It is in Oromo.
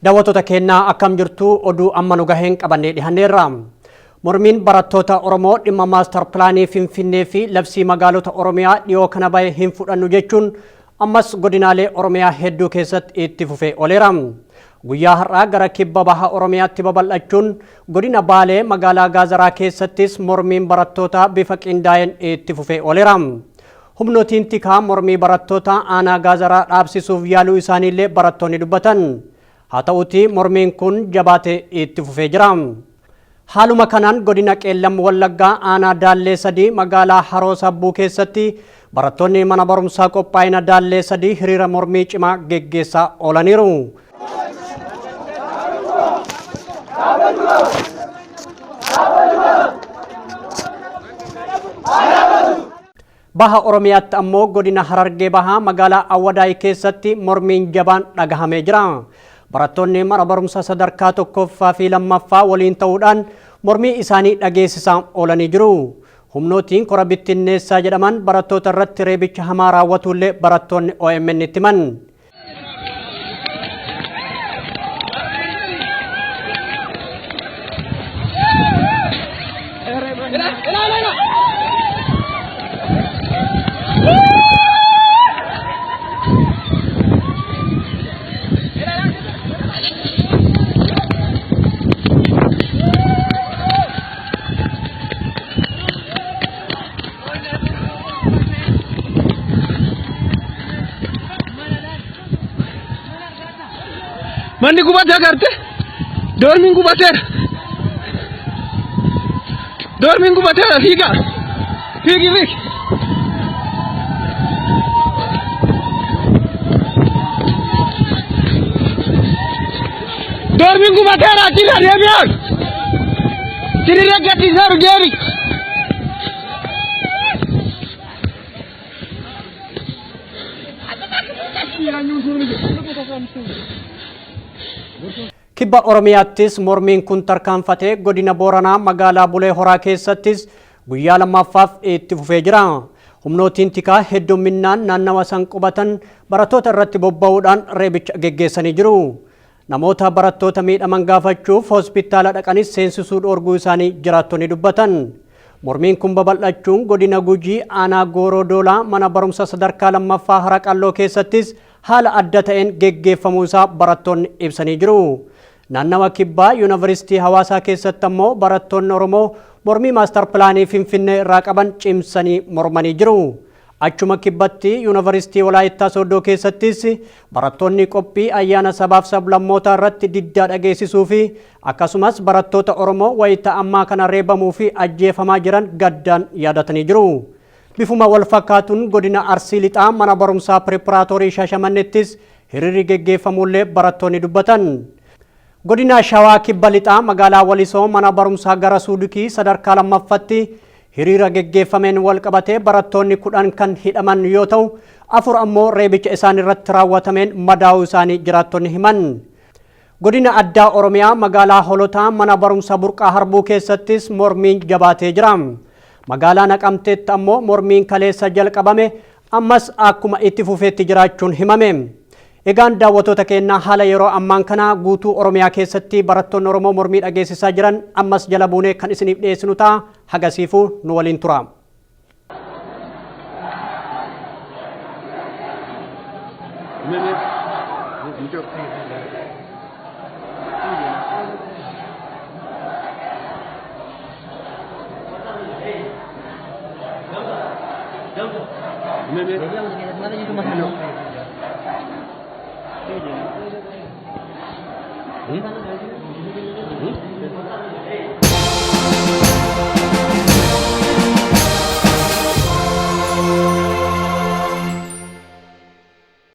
Daawwattoota keenyaa akkam jirtu oduu amma nu gaheen qabannee dhihanneerra. Mormiin barattoota Oromoo dhimma maastar pilaanii Finfinnee fi labsii magaalota Oromiyaa dhiyoo kana bahe hin fudhannu jechuun ammas godinaalee Oromiyaa hedduu keessatti itti fufee ooleera. Guyyaa har'aa gara kibba baha Oromiyaatti babal'achuun godina Baalee magaalaa Gaazaraa keessattis mormiin barattootaa bifa qindaa'een itti fufee ooleera. Humnootiin tikaa mormii barattoota aanaa Gaazaraa dhaabsisuuf yaaluu isaaniillee barattoonni dubbatan. Haa ta'uutii mormiin kun jabaatee itti fufee jira. Haaluma kanaan godina Qeellam Wallaggaa aanaa Daallee Sadii magaalaa Haroo Sabbuu keessatti barattoonni mana barumsaa qophaa'ina Daallee Sadii hiriira mormii cimaa geggeessaa oolaniiru. Baha Oromiyaatti ammoo godina Harargee Bahaa magaalaa Awwadaay keessatti mormiin jabaan dhagahamee jira. Barattoonni mana barumsa sadarkaa tokkoffaa fi lammaffaa waliin ta'uudhaan mormii isaanii dhageessisaa oolanii jiru. Humnootiin kora bittinneessaa jedhaman barattoota irratti reebicha hamaa raawwatuullee barattoonni OMN itti himan. Manni gubatee agarte? Doormiin gubateera. Doormiin gubateera fiigaa. Fiigi fiigi. Doormiin gubateera achirra deebi'aa. Sirriirra gadhiiseeru deebi. Kibba Oromiyaattis mormiin kun tarkaanfatee godina Booranaa magaalaa Bulee Horaa keessattis guyyaa lammaffaaf itti fufee jira. Humnootiin tikaa heddumminaan naannawa san qubatan barattoota irratti bobba'uudhaan reebicha geggeessanii jiru. Namoota barattoota miidhaman gaafachuuf hospitaala dhaqanis seensisuu dhoorguu isaanii jiraattonni dubbatan. Mormiin kun babal'achuun godina Gujii aanaa Gooroo Doolaa mana barumsa sadarkaa lammaffaa Haraqalloo keessattis haala adda ta'een geggeeffamuu isaa barattoonni ibsanii jiru. Naannawa Kibbaa Yuunivarsiitii Hawaasaa keessatti ammoo barattoonni Oromoo mormii maastar pilaanii Finfinnee irraa qaban cimsanii mormanii jiru. Achuma Kibbatti Yuunivarsiitii Walaayittaa Sooddoo keessattis barattoonni qophii ayyaana sabaaf sablammootaa irratti diddaa dhageessisuu fi akkasumas barattoota Oromoo wayita ammaa kana reebamuu fi ajjeefamaa jiran gaddaan yaadatanii jiru. Bifuma wal fakkaatuun godina Arsii Lixaa mana barumsaa Pirepiraatoorii Shaashamannettis hiriirri geggeeffamuullee barattoonni dubbatan. Godina Shawaa Kibba Lixaa magaalaa Walisoo mana barumsaa gara Suudukii sadarkaa lammaffatti hiriira geggeeffameen wal qabatee barattoonni 10 kan hidhaman yoo ta'u, 4 ammoo reebicha isaan irratti raawwatameen madaa'uu isaanii jiraattonni himan. Godina Addaa Oromiyaa magaalaa Holotaa mana barumsa Burqaa Harbuu keessattis mormiin jabaatee jira. Magaalaa Naqamteetti ammoo mormiin kaleessa jalqabame ammas akkuma itti fufeetti jiraachuun himame. Egaan daawwattoota keenya haala yeroo ammaan kana guutuu Oromiyaa keessatti barattoonni Oromoo mormii dhageessisaa jiran ammas jala buunee kan isiniif dhiyeessinu ta'a. Hagasiifuu nu waliin tura.